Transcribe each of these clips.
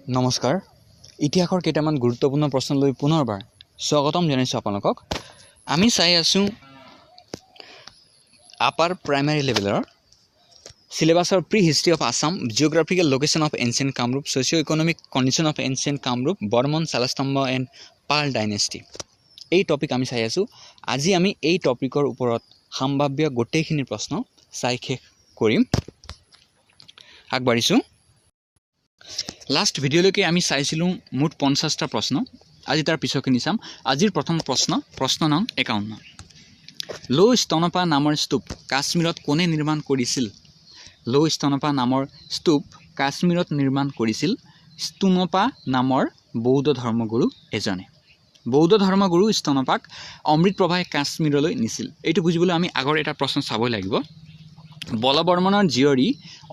নমস্কাৰ। ইতিহাসৰ কেইটামান গুৰুত্বপূৰ্ণ প্ৰশ্ন লৈ পুনৰবাৰ স্বাগতম জনাইছোঁ আপোনালোকক। আমি চাই আছোঁ আপাৰ প্ৰাইমাৰী লেভেলৰ চিলেবাছৰ pre history of Assam, geographical location of ancient Kamrup, socio economic condition of ancient Kamrup, Barman, Salastambha and Pala dynasty. এই টপিক আমি চাই আছোঁ। আজি আমি এই টপিকৰ ওপৰত সম্ভাৱ্য গোটেইখিনি প্ৰশ্ন চাই শেষ কৰিম। আগবাঢ়িছোঁ। লাষ্ট ভিডিঅ'লৈকে আমি চাইছিলোঁ মুঠ 50টা প্ৰশ্ন। আজি তাৰ পিছৰখিনি চাম। আজিৰ প্ৰথম প্ৰশ্ন, প্ৰশ্ন নং 51। লো স্তনপা নামৰ স্তূপ কাশ্মীৰত কোনে নিৰ্মাণ কৰিছিল? লো স্তনপা নামৰ স্তূপ কাশ্মীৰত নিৰ্মাণ কৰিছিল স্তূনপা নামৰ বৌদ্ধ ধৰ্মগুৰু এজনে। বৌদ্ধ ধৰ্মগুৰু স্তনপাক অমৃত প্ৰভাই কাশ্মীৰলৈ নিছিল। এইটো বুজিবলৈ আমি আগৰ এটা প্ৰশ্ন চাবই লাগিব। বলবৰ্মনৰ জীয়ৰী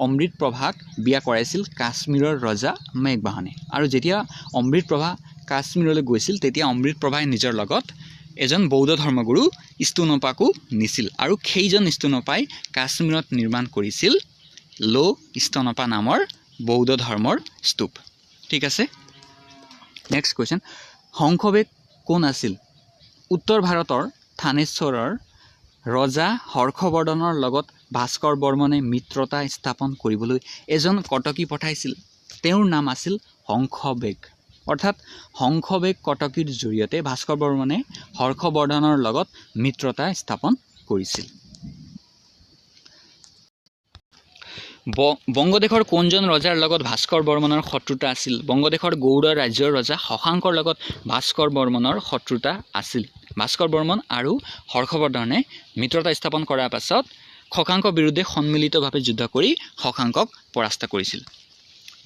অমৃত প্ৰভাক বিয়া কৰাইছিল কাশ্মীৰৰ ৰজা মেঘবাহনে। আৰু যেতিয়া অমৃত প্ৰভা কাশ্মীৰলৈ গৈছিল, তেতিয়া অমৃত প্ৰভাই নিজৰ লগত এজন বৌদ্ধ ধৰ্মগুৰু স্তূনপাকো নিছিল আৰু সেইজন স্তূনপাই কাশ্মীৰত নিৰ্মাণ কৰিছিল লো স্তনপা নামৰ বৌদ্ধ ধৰ্মৰ স্তূপ। ঠিক আছে, নেক্সট কুৱেশ্যন। হংসবেগ কোন আছিল? উত্তৰ ভাৰতৰ থানেশ্বৰৰ ৰজা হৰ্ষবৰ্ধনৰ লগত ভাস্কৰ বৰ্মনে মিত্ৰতা স্থাপন কৰিবলৈ এজন কটকী পঠাইছিল। তেওঁৰ নাম আছিল হংসবেগ। অৰ্থাৎ হংসবেগ কটকীৰ জৰিয়তে ভাস্কৰ বৰ্মনে হৰ্ষবৰ্ধনৰ লগত মিত্ৰতা স্থাপন কৰিছিল। বংগদেশৰ কোনজন ৰজাৰ লগত ভাস্কৰ বৰ্মনৰ শত্ৰুতা আছিল? বংগদেশৰ গৌড় ৰাজ্যৰ ৰজা শশাংকৰ লগত ভাস্কৰ বৰ্মনৰ শত্ৰুতা আছিল। ভাস্কৰ বৰ্মন আৰু হৰ্ষবৰ্ধনে মিত্ৰতা স্থাপন কৰাৰ পাছত শশাংকৰ বিৰুদ্ধে সন্মিলিতভাৱে যুদ্ধ কৰি শশাংকক পৰাস্ত কৰিছিল।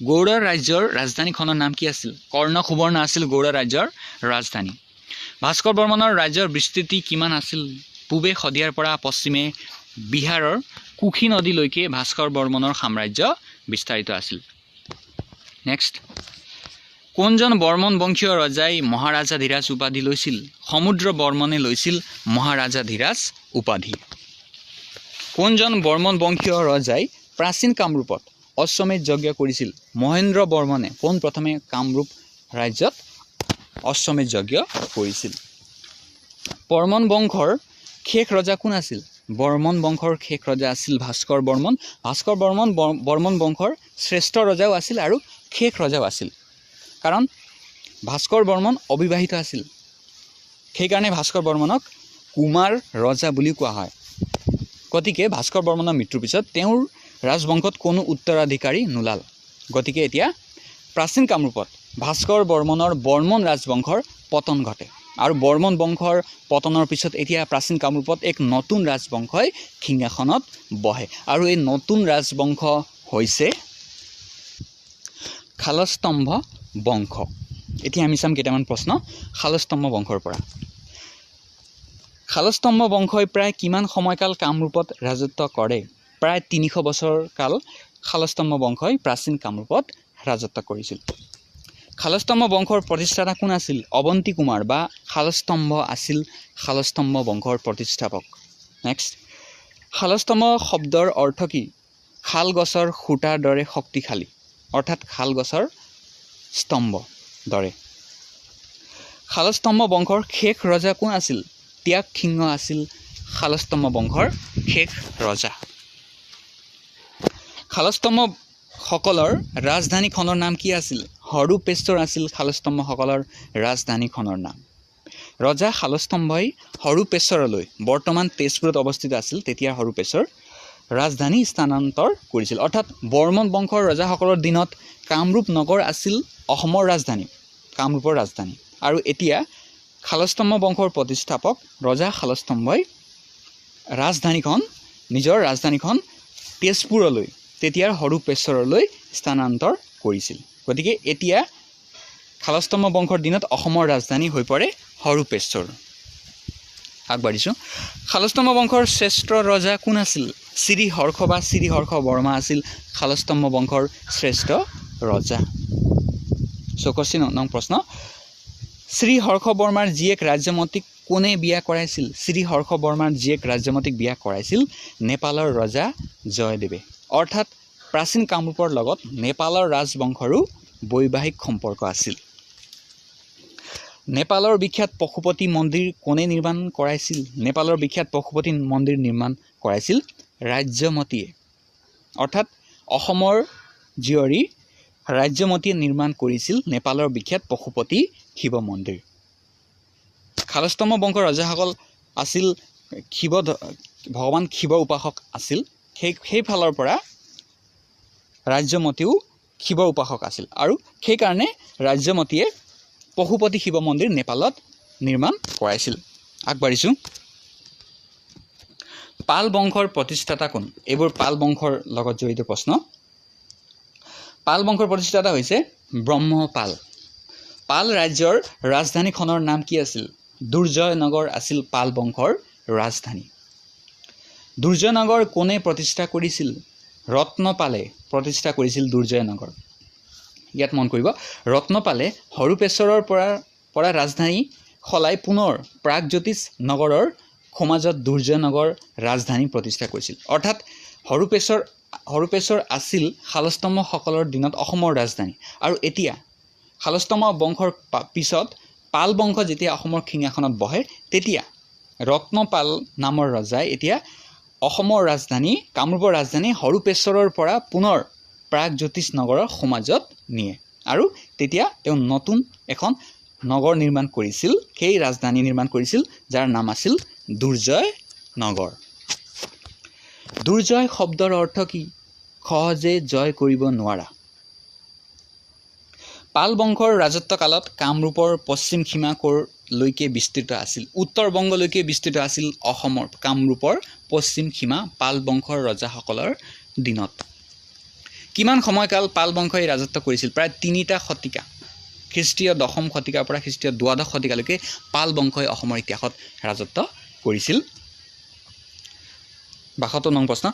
গৌড় ৰাজ্যৰ ৰাজধানীখনৰ নাম কি আছিল? কৰ্ণ সুবৰ্ণ আছিল গৌড় ৰাজ্যৰ ৰাজধানী। ভাস্কৰ বৰ্মনৰ ৰাজ্যৰ বিস্তৃতি কিমান আছিল? পূবে শদিয়াৰ পৰা পশ্চিমে বিহাৰৰ কুশী নদীলৈকে ভাস্কৰ বৰ্মনৰ সাম্ৰাজ্য বিস্তাৰিত আছিল। নেক্সট, কোনজন বৰ্মন বংশীয় ৰজাই মহাৰাজাধিৰাজ উপাধি লৈছিল? সমুদ্ৰ বৰ্মনে লৈছিল মহাৰাজাধিৰাজ উপাধি। কোনজন বৰ্মন বংশীয় ৰজাই প্ৰাচীন কামৰূপত অশ্বমেধ যজ্ঞ কৰিছিল? মহেন্দ্ৰ বৰ্মনে পোনপ্ৰথমে কামৰূপ ৰাজ্যত অশ্বমেধ যজ্ঞ কৰিছিল। বৰ্মন বংশৰ শেষ ৰজা কোন আছিল? বৰ্মন বংশৰ শেষ ৰজা আছিল ভাস্কৰ বৰ্মন। ভাস্কৰ বৰ্মন বৰ্মন বংশৰ শ্ৰেষ্ঠ ৰজাও আছিল আৰু শেষ ৰজাও আছিল। কাৰণ ভাস্কৰ বৰ্মন অবিবাহিত আছিল, সেইকাৰণে ভাস্কৰ বৰ্মনক কুমাৰ ৰজা বুলিও কোৱা হয়। গতিকে ভাস্কৰ বৰ্মনৰ মৃত্যুৰ পিছত তেওঁৰ ৰাজবংশত কোনো উত্তৰাধিকাৰী নোলাল। গতিকে এতিয়া প্ৰাচীন কামৰূপত ভাস্কৰ বৰ্মনৰ বৰ্মন ৰাজবংশৰ পতন ঘটে আৰু বৰ্মন বংশৰ পতনৰ পিছত এতিয়া প্ৰাচীন কামৰূপত এক নতুন ৰাজবংশই সিংহাসনত বহে আৰু এই নতুন ৰাজবংশ হৈছে শালস্তম্ভ বংশ। এতিয়া আমি চাম কেইটামান প্ৰশ্ন শালস্তম্ভ বংশৰ পৰা। শালস্তম্ভ বংশই প্ৰায় কিমান সময়কাল কামৰূপত ৰাজত্ব কৰে? প্ৰায় 300 বছৰ কাল শালস্তম্ভ বংশই প্ৰাচীন কামৰূপত ৰাজত্ব কৰিছিল। শালস্তম্ভ বংশৰ প্ৰতিষ্ঠাতা কোন আছিল? অৱন্তী কুমাৰ বা শালস্তম্ভ আছিল শালস্তম্ভ বংশৰ প্ৰতিষ্ঠাপক। নেক্সট, শালস্তম্ভ শব্দৰ অৰ্থ কি? শাল গছৰ খুঁটাৰ দৰে শক্তিশালী, অৰ্থাৎ শাল গছৰ স্তম্ভ দৰে। শালস্তম্ভ বংশৰ শেষ ৰজা কোন আছিল? ত্যাগ সিংহ আছিল শালস্তম্ভ বংশৰ শেষ ৰজা। শালস্তম্ভসকলৰ ৰাজধানীখনৰ নাম কি আছিল? হৰূপেশ্বৰ আছিল শালস্তম্ভসকলৰ ৰাজধানীখনৰ নাম। ৰজা শালস্তম্ভই হৰূপেশ্বৰলৈ, বৰ্তমান তেজপুৰত অৱস্থিত আছিল তেতিয়া হৰূপেশ্বৰ, ৰাজধানী স্থানান্তৰ কৰিছিল। অৰ্থাৎ বৰ্মন বংশৰ ৰজাসকলৰ দিনত কামৰূপ নগৰ আছিল অসমৰ ৰাজধানী, কামৰূপৰ ৰাজধানী। আৰু এতিয়া শালস্তম্ভ বংশৰ প্ৰতিষ্ঠাপক ৰজা শালস্তম্ভই ৰাজধানীখন, নিজৰ ৰাজধানীখন তেজপুৰলৈ, তেতিয়াৰ হৰূপেশ্বৰলৈ স্থানান্তৰ কৰিছিল। গতিকে এতিয়া শালস্তম্ভ বংশৰ দিনত অসমৰ ৰাজধানী হৈ পৰে হৰূপেশ্বৰ। আগবাঢ়িছোঁ। শালস্তম্ভ বংশৰ শ্ৰেষ্ঠ ৰজা কোন আছিল? শ্ৰীহৰ্ষ বা শ্ৰীহৰ্ষ বৰ্মা আছিল শালস্তম্ভ বংশৰ শ্ৰেষ্ঠ ৰজা। 64 নং প্ৰশ্ন, শ্ৰীহৰ্ষ বৰ্মাৰ জীয়েক ৰাজ্যমতীক কোনে বিয়া কৰাইছিল? শ্ৰীহৰ্ষ বৰ্মাৰ জীয়েক ৰাজ্যমতীক বিয়া কৰাইছিল নেপালৰ ৰজা জয়দেৱে। অৰ্থাৎ প্ৰাচীন কামৰূপৰ লগত নেপালৰ ৰাজবংশৰো বৈবাহিক সম্পৰ্ক আছিল। নেপালৰ বিখ্যাত পশুপতি মন্দিৰ কোনে নিৰ্মাণ কৰাইছিল? নেপালৰ বিখ্যাত পশুপতি মন্দিৰ নিৰ্মাণ কৰাইছিল ৰাজ্যমতীয়ে। অৰ্থাৎ অসমৰ জীয়ৰী ৰাজ্যমতীয়ে নিৰ্মাণ কৰিছিল নেপালৰ বিখ্যাত পশুপতি শিৱ মন্দিৰ। খালস্তম্ভ বংশৰ ৰজাসকল আছিল শিৱ ভগৱান শিৱৰ উপাসক আছিল। সেইফালৰ পৰা ৰাজ্যমতীও শিৱৰ উপাসক আছিল আৰু সেইকাৰণে ৰাজ্যমতীয়ে পশুপতি শিৱ মন্দিৰ নেপালত নিৰ্মাণ কৰাইছিল। আগবাঢ়িছোঁ। পাল বংশৰ প্ৰতিষ্ঠাতা কোন? এইবোৰ পাল বংশৰ লগত জড়িত প্ৰশ্ন। পাল বংশৰ প্ৰতিষ্ঠাতা হৈছে ব্ৰহ্মপাল। পাল ৰাজ্যৰ ৰাজধানীখনৰ নাম কি আছিল? দুৰ্জয়নগৰ আছিল পাল বংশৰ ৰাজধানী। দুৰ্জয়নগৰ কোনে প্ৰতিষ্ঠা কৰিছিল? ৰত্নপালে প্ৰতিষ্ঠা কৰিছিল দুৰ্জয়নগৰ। ইয়াত মন কৰিব, ৰত্নপালে হৰূপেশ্বৰৰ পৰা ৰাজধানী সলাই পুনৰ প্ৰাগজ্যোতিষ নগৰৰ সমাজত দুৰ্জয়নগৰ ৰাজধানী প্ৰতিষ্ঠা কৰিছিল। অৰ্থাৎ হৰূপেশ্বৰ আছিল শালস্তম্ভসকলৰ দিনত অসমৰ ৰাজধানী আৰু এতিয়া শালস্তম্ভ বংশৰ পিছত পাল বংশ যেতিয়া অসমৰ সিংহাসনত বহে তেতিয়া ৰত্নপাল নামৰ ৰজাই এতিয়া অসমৰ ৰাজধানী কামৰূপৰ ৰাজধানী হৰূপেশ্বৰৰ পৰা পুনৰ প্ৰাগজ্যোতিষ নগৰৰ সমাজত নিয়ে আৰু তেতিয়া তেওঁ নতুন এখন নগৰ নিৰ্মাণ কৰিছিল, সেই ৰাজধানী নিৰ্মাণ কৰিছিল যাৰ নাম আছিল দুৰ্জয় নগৰ। দুৰ্জয় শব্দৰ অৰ্থ কি? সহজে জয় কৰিব নোৱাৰা। পাল বংশৰ ৰাজত্বকালত কামৰূপৰ পশ্চিম সীমা ক'ৰলৈকে বিস্তৃত আছিল? উত্তৰ বংগলৈকে বিস্তৃত আছিল অসমৰ কামৰূপৰ পশ্চিম সীমা পাল বংশৰ ৰজাসকলৰ দিনত। কিমান সময়কাল পাল বংশই ৰাজত্ব কৰিছিল? প্ৰায় 3টা শতিকা। খ্ৰীষ্টীয় দশম শতিকাৰ পৰা খ্ৰীষ্টীয় দ্বাদশ শতিকালৈকে পাল বংশই অসমৰ ইতিহাসত ৰাজত্ব কৰিছিল। 72 নং প্ৰশ্ন,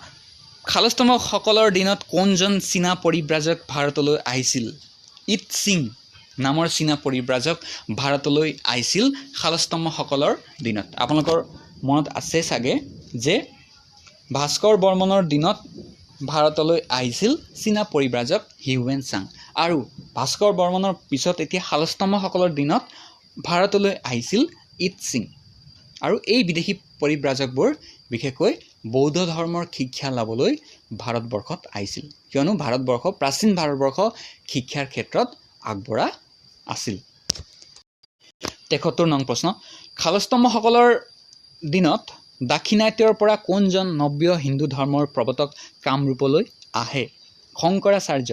শালস্তম্ভসকলৰ দিনত কোনজন চীনা পৰিব্ৰাজক ভাৰতলৈ আহিছিল? ইত সিং নামৰ চীনা পৰিব্ৰাজক ভাৰতলৈ আহিছিল শালস্তম্ভসকলৰ দিনত। আপোনালোকৰ মনত আছে চাগে যে ভাস্কৰ বৰ্মনৰ দিনত ভাৰতলৈ আহিছিল চীনা পৰিব্ৰাজক হিউৱেন চাং আৰু ভাস্কৰ বৰ্মনৰ পিছত এতিয়া শালস্তম্ভসকলৰ দিনত ভাৰতলৈ আহিছিল ইত সিং। আৰু এই বিদেশী পৰিব্ৰাজকবোৰ বিশেষকৈ বৌদ্ধ ধৰ্মৰ শিক্ষা ল'বলৈ ভাৰতবৰ্ষত আহিছিল, কিয়নো ভাৰতবৰ্ষ প্ৰাচীন ভাৰতবৰ্ষ শিক্ষাৰ ক্ষেত্ৰত আগবঢ়া আছিল। 73 নং প্ৰশ্ন, শালস্তম্ভসকলৰ দিনত দাক্ষিণাত্যৰ পৰা কোনজন নব্য হিন্দু ধৰ্মৰ প্ৰৱৰ্তক কামৰূপলৈ আহে? শংকৰাচাৰ্য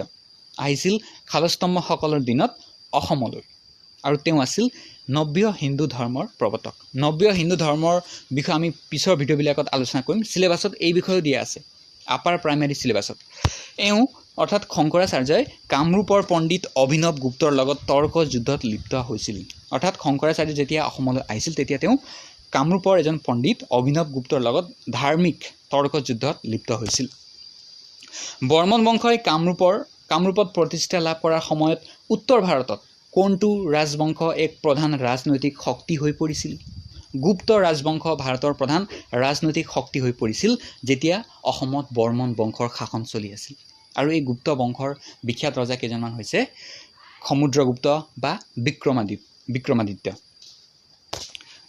আহিছিল শালস্তম্ভসকলৰ দিনত অসমলৈ আৰু তেওঁ আছিল নব্য হিন্দু ধৰ্মৰ প্ৰৱৰ্তক। নব্য হিন্দু ধৰ্মৰ বিষয়ে আমি পিছৰ ভিডিঅ'বিলাকত আলোচনা কৰিম। চিলেবাছত এই বিষয়েও দিয়া আছে, আপাৰ প্ৰাইমাৰী চিলেবাছত। এওঁ অৰ্থাৎ শংকৰাচাৰ্যই কামৰূপৰ পণ্ডিত অভিনৱ গুপ্তৰ লগত তৰ্ক যুদ্ধত লিপ্ত হৈছিল। অৰ্থাৎ শংকৰাচাৰ্য যেতিয়া অসমলৈ আহিছিল তেতিয়া তেওঁ কামৰূপৰ এজন পণ্ডিত অভিনৱ গুপ্তৰ লগত ধাৰ্মিক তৰ্ক যুদ্ধত লিপ্ত হৈছিল। বৰ্মন বংশই কামৰূপত প্ৰতিষ্ঠা লাভ কৰাৰ সময়ত উত্তৰ ভাৰতত কোনটো ৰাজবংশ এক প্ৰধান ৰাজনৈতিক শক্তি হৈ পৰিছিল? গুপ্ত ৰাজবংশ ভাৰতৰ প্ৰধান ৰাজনৈতিক শক্তি হৈ পৰিছিল যেতিয়া অসমত বৰ্মন বংশৰ শাসন চলি আছিল। আৰু এই গুপ্ত বংশৰ বিখ্যাত ৰজা কেইজনমান হৈছে সমুদ্ৰগুপ্ত বা বিক্ৰমাদিত্য।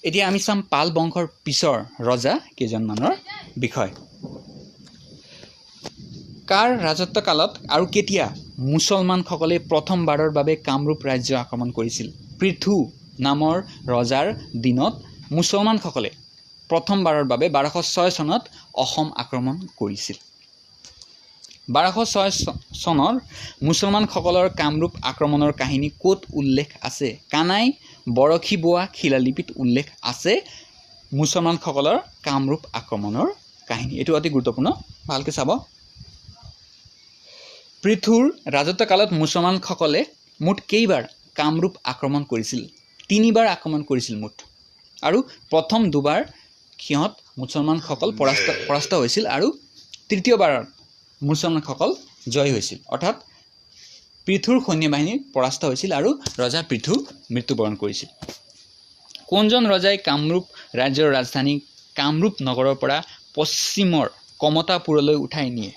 এতিয়া আমি চাম পাল বংশৰ পিছৰ ৰজা কেইজনমানৰ বিষয়। কাৰ ৰাজত্বকালত আৰু কেতিয়া মুছলমানসকলে প্ৰথমবাৰৰ বাবে কামৰূপ ৰাজ্য আক্ৰমণ কৰিছিল? পৃথু নামৰ ৰজাৰ দিনত মুছলমানসকলে প্ৰথমবাৰৰ বাবে 1206 চনত অসম আক্ৰমণ কৰিছিল। 1206 চনৰ মুছলমানসকলৰ কামৰূপ আক্ৰমণৰ কাহিনী ক'ত উল্লেখ আছে? কানাই বৰশী বোৱা শিলালিপিত উল্লেখ আছে মুছলমানসকলৰ কামৰূপ আক্ৰমণৰ কাহিনী। এইটো অতি গুৰুত্বপূৰ্ণ, ভালকৈ চাব। পৃথুৰ ৰাজত্বকালত মুছলমানসকলে মুঠ কেইবাৰ কামৰূপ আক্ৰমণ কৰিছিল? 3বাৰ আক্ৰমণ কৰিছিল মুঠ। আৰু প্ৰথম 2বাৰ সিহঁত মুছলমানসকল পৰাস্ত হৈছিল আৰু তৃতীয়বাৰত মুছলমানসকল জয় হৈছিল। অৰ্থাৎ পৃথুৰ সৈন্যবাহিনী পৰাস্ত হৈছিল আৰু ৰজা পৃথু মৃত্যুবৰণ কৰিছিল। কোনজন ৰজাই কামৰূপ ৰাজ্যৰ ৰাজধানী কামৰূপ নগৰৰ পৰা পশ্চিমৰ কমতাপুৰলৈ উঠাই নিয়ে?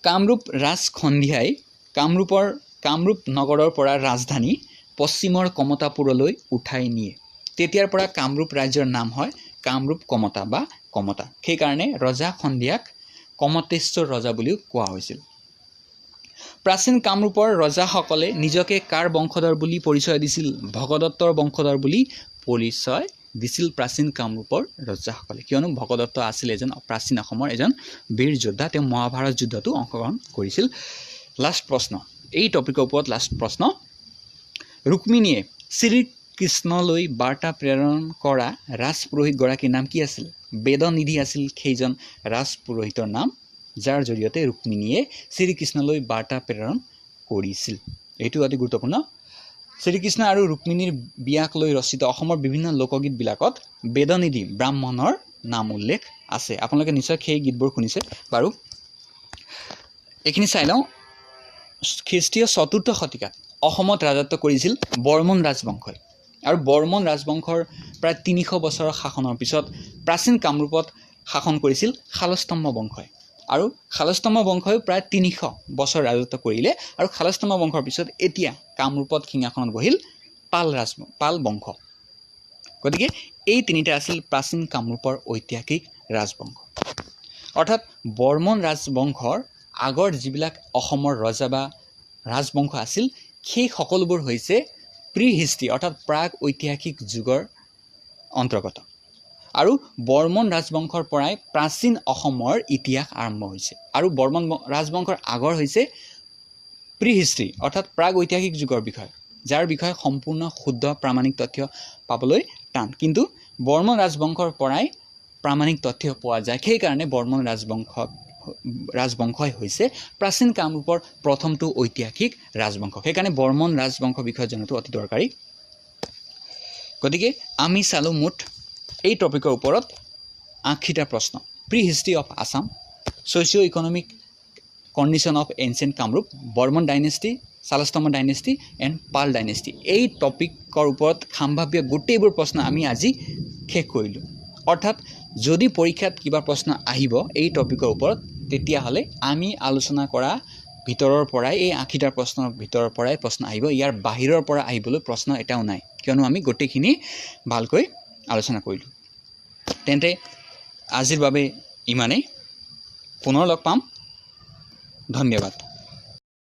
কামৰূপ ৰাজসন্ধিয়াই কামৰূপ নগৰৰ পৰা ৰাজধানী পশ্চিমৰ কমতাপুৰলৈ উঠাই নিয়ে। তেতিয়াৰ পৰা কামৰূপ ৰাজ্যৰ নাম হয় কামৰূপ কমতা বা কমতা। সেইকাৰণে ৰজা সন্ধিয়াক কমতেশ্বৰ ৰজা বুলিও কোৱা হৈছিল। প্ৰাচীন কামৰূপৰ ৰজাসকলে নিজকে কাৰ বংশধৰ বুলি পৰিচয় দিছিল? ভগদত্তৰ বংশধৰ বুলি পৰিচয় দিছিল প্ৰাচীন কামৰূপৰ ৰজাসকলে। কিয়নো ভগদত্ত আছিল এজন প্ৰাচীন অসমৰ এজন বীৰ যোদ্ধা, তেওঁ মহাভাৰত যুদ্ধতো অংশগ্ৰহণ কৰিছিল। লাষ্ট প্ৰশ্ন, এই টপিকৰ ওপৰত লাষ্ট প্ৰশ্ন, ৰুক্মিণীয়ে শ্ৰীকৃষ্ণলৈ বাৰ্তা প্ৰেৰণ কৰা ৰাজপুৰোহিতগৰাকীৰ নাম কি আছিল? বেদনিধি আছিল সেইজন ৰাজপুৰোহিতৰ নাম, যাৰ জৰিয়তে ৰুক্মিণীয়ে শ্ৰীকৃষ্ণলৈ বাৰ্তা প্ৰেৰণ কৰিছিল। এইটো অতি গুৰুত্বপূৰ্ণ। শ্ৰীকৃষ্ণ আৰু ৰুক্মিণীৰ বিয়াক লৈ ৰচিত অসমৰ বিভিন্ন লোকগীতবিলাকত বেদনিধি ব্ৰাহ্মণৰ নাম উল্লেখ আছে। আপোনালোকে নিশ্চয় সেই গীতবোৰ শুনিছে। বাৰু এইখিনি চাই লওঁ। খ্ৰীষ্টীয় চতুৰ্থ শতিকাত অসমত ৰাজত্ব কৰিছিল বৰ্মন ৰাজবংশই, আৰু বৰ্মন ৰাজবংশৰ প্ৰায় 300 বছৰৰ শাসনৰ পিছত প্ৰাচীন কামৰূপত শাসন কৰিছিল শালস্তম্ভ বংশই, আৰু শালস্তম্ভ বংশইও প্ৰায় 300 বছৰ ৰাজত্ব কৰিলে। আৰু শালস্তম্ভ বংশৰ পিছত এতিয়া কামৰূপত সিংহাসনত বহিল পাল বংশ। গতিকে এই তিনিটা আছিল প্ৰাচীন কামৰূপৰ ঐতিহাসিক ৰাজবংশ। অৰ্থাৎ বৰ্মন ৰাজবংশৰ আগৰ যিবিলাক অসমৰ ৰজা বা ৰাজবংশ আছিল, সেই সকলোবোৰ হৈছে প্ৰি হিষ্ট্ৰী অৰ্থাৎ প্ৰাগ ঐতিহাসিক যুগৰ অন্তৰ্গত। আৰু বৰ্মন ৰাজবংশৰ পৰাই প্ৰাচীন অসমৰ ইতিহাস আৰম্ভ হৈছে। আৰু বৰ্মন ৰাজবংশৰ আগৰ হৈছে প্ৰি হিষ্ট্ৰী অৰ্থাৎ প্ৰাগ ঐতিহাসিক যুগৰ বিষয়, যাৰ বিষয়ে সম্পূৰ্ণ শুদ্ধ প্ৰামাণিক তথ্য পাবলৈ টান। কিন্তু বৰ্মন ৰাজবংশৰ পৰাই প্ৰামাণিক তথ্য পোৱা যায়, সেইকাৰণে বৰ্মন ৰাজবংশই হৈছে প্ৰাচীন কামৰূপৰ প্ৰথমটো ঐতিহাসিক ৰাজবংশ। সেইকাৰণে বৰ্মন ৰাজবংশ বিষয়ে জনাটো অতি দৰকাৰী। গতিকে আমি চালোঁ মুঠ এই টপিকৰ ওপৰত 80টা প্ৰশ্ন। Pre history of Assam, socio economic condition of ancient Kamrup, Barman dynasty, Salastambha dynasty and Pala dynasty, এই টপিকৰ ওপৰত সম্ভাৱ্য গোটেইবোৰ প্ৰশ্ন আমি আজি শেষ কৰিলোঁ। অৰ্থাৎ যদি পৰীক্ষাত কিবা প্ৰশ্ন আহিব এই টপিকৰ ওপৰত, তেতিয়াহ'লে আমি আলোচনা কৰা ভিতৰৰ পৰাই, এই 80টা প্ৰশ্নৰ ভিতৰৰ পৰাই প্ৰশ্ন আহিব। ইয়াৰ বাহিৰৰ পৰা আহিবলৈ প্ৰশ্ন এটাও নাই, কিয়নো আমি গোটেইখিনি ভালকৈ আলোচনা কৰিলোঁ। তেন্তে আজিৰ বাবে ইমানেই, পুনৰ লগ পাম, ধন্যবাদ।